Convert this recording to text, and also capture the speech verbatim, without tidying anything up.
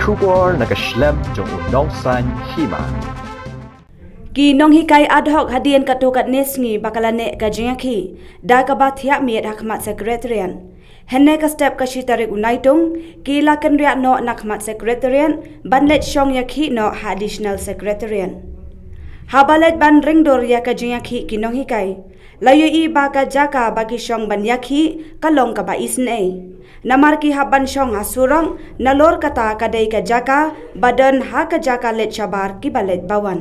Khubor na ka shlem jong u nongsan hima. Ki nonghikai ad hoc hadien katto katne sngi ba ka la neh ka jingïakhih da kaba thiah miet ha khmat Secretariat. Hynne ka step ka shi tarik u Naitung ki la kynriah noh na khmat Secretariat ban leit shong ïakhih noh ha Additional Secretariat. Haba leit ban ring dur ïa ka jingïakhih ki nonghikai la ïohi ba ka jaka ba ki shong ban ïakhih ka long kaba isynei. Namar ki hap ban shong ha surok, nalor kata ka dei ka jaka ba don ha ka jaka leit shabar kiba leit ba wan.